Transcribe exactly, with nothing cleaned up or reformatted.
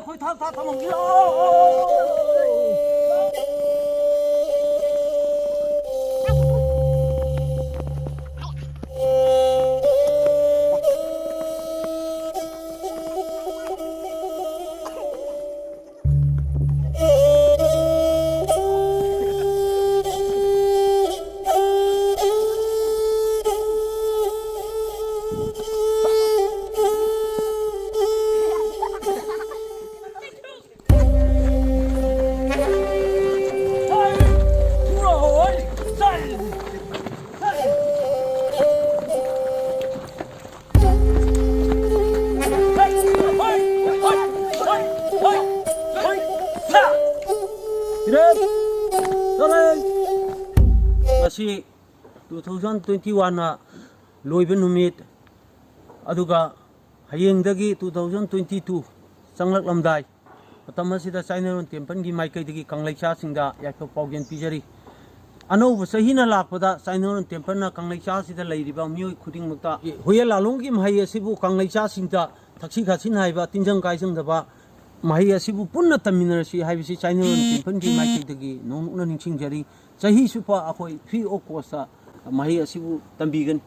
ꯑꯩꯈꯣꯏ ꯊꯥꯛ ꯊꯥꯛ ꯊꯝꯃꯝꯒꯦ꯫ ꯃꯁꯤ two thousand twenty-one ꯅ ꯂꯣꯏꯕ ꯅꯨꯃꯤꯠ, ꯑꯗꯨꯒ ꯍꯌꯦꯡꯗꯒꯤ two thousand twenty-two ꯆꯪꯂꯛꯂꯝꯗꯥꯏ ꯃꯇꯝ ꯑꯁꯤꯗ ꯆꯥꯏꯅꯔꯣꯟ ꯇꯦꯝꯄꯜꯒꯤ ꯃꯥꯏꯀꯩꯗꯒꯤ ꯀꯪꯂꯩꯆꯥꯁꯤꯡꯗ ꯌꯥꯏꯐ ꯄꯥꯎꯖꯦꯜ ꯄꯤꯖꯔꯤ꯫ ꯑꯅꯧꯕ ꯆꯍꯤꯅ ꯂꯥꯛꯄꯗ ꯆꯥꯏꯅꯔꯣꯟ ꯇꯦꯝꯄꯜꯅ ꯀꯪꯂꯩꯆꯥꯁꯤꯗ ꯂꯩꯔꯤꯕ ꯃꯤꯑꯣꯏ ꯈꯨꯗꯤꯡꯃꯛꯇ ꯍꯨꯏꯌꯦꯟ ꯂꯥꯂꯣꯡꯒꯤ ꯃꯍꯩ ꯑꯁꯤꯕꯨ ꯀꯪꯂꯩꯆꯥꯁꯤꯡꯗ ꯊꯛꯁꯤ ꯈꯥꯁꯤ ꯅꯥꯏꯕ, ꯇꯤꯟꯖꯪ ꯀꯥꯏꯖꯪꯗꯕ ꯃꯍꯩ ꯑꯁꯤꯕꯨ ꯄꯨꯟꯅ ꯇꯝꯃꯤꯟꯅꯔꯁꯤ ꯍꯥꯏꯕꯁꯤ ꯆꯥꯏꯅꯔꯣꯟ ꯇꯦꯝꯄꯜꯒꯤ ꯃꯥꯏꯀꯩꯗꯒꯤ ꯅꯣꯡꯃꯨꯛꯅ ꯅꯤꯡꯁꯤꯡꯖꯔꯤ꯫ ꯆꯍꯤ ꯆꯨꯞꯄ ꯑꯩꯈꯣꯏ free of cost ꯇ ꯃꯍꯩ ꯑꯁꯤꯕꯨ ꯇꯝꯕꯤꯒꯅꯤ꯫